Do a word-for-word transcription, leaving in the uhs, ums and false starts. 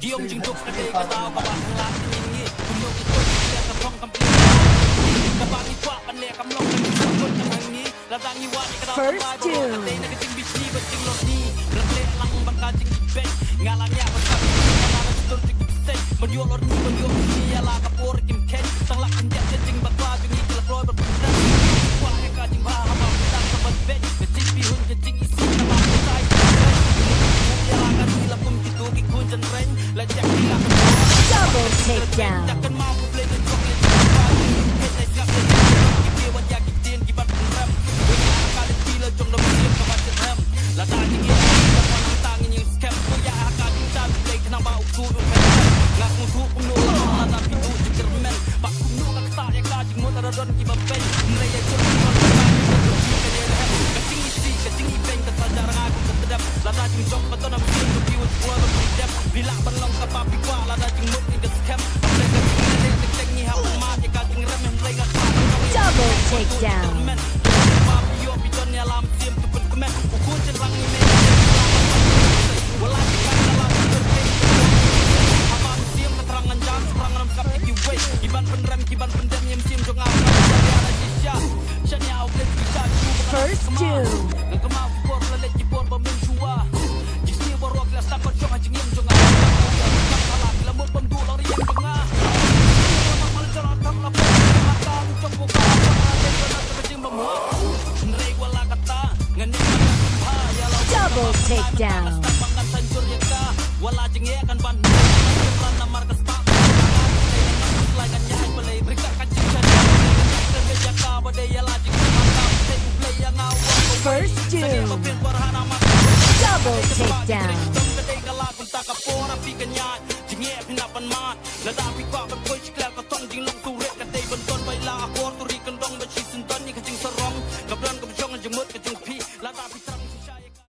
Ki ong jingduk ka dei ka daw kaba khlad ïa ngi. Kumno ki khot ki leh ka thong kam plie. Kaba ngi kwah ban leh kam long ka jingduk ka ngi. Lada ngi wad ïa ka daw ka bai ba ka dei na ka jingbishni bad jinglorni. Lada leh lang ban ka jingibeiñ. Nga la ngiah ban ka jingibeiñ, nga la na jitur jingibeiñ. Ban ïoh lorni, ban ïoh bishni ïa la ka por kim kheiñ. Tang la khyndiat ka jingbakla jong ngi ki la kloi ban pynrem. Kwah ïa ka jingbha haba pynrem ka ban beiñ. Ka jingbihun ka jing Double takedown. Lada jingjop ba don ha mynsiem jong phi, wat kloi ban pynjep. Phi lah ban long kaba phi kwah lada jingmut ngi ka skhem. Hynrei ka jingïaleh teng teng ngi hap ban mad ïa ka jingrem, hynrei nga kwah ban long ïa Double takedown. Jingmut kaba phi ïoh phi don ïa la mynsiem tu pynkmen. U khun jynrang ngi meh. Wat la ki kan ka la tu pynkmen. Haba mynsiem ka thrang ngan jam, thrang ngan ym kap ïa kiwei. Ki ban pynrem, ki ban pyndem ïa mynsiem jong nga. First two. Double takedown. First two. Double takedown.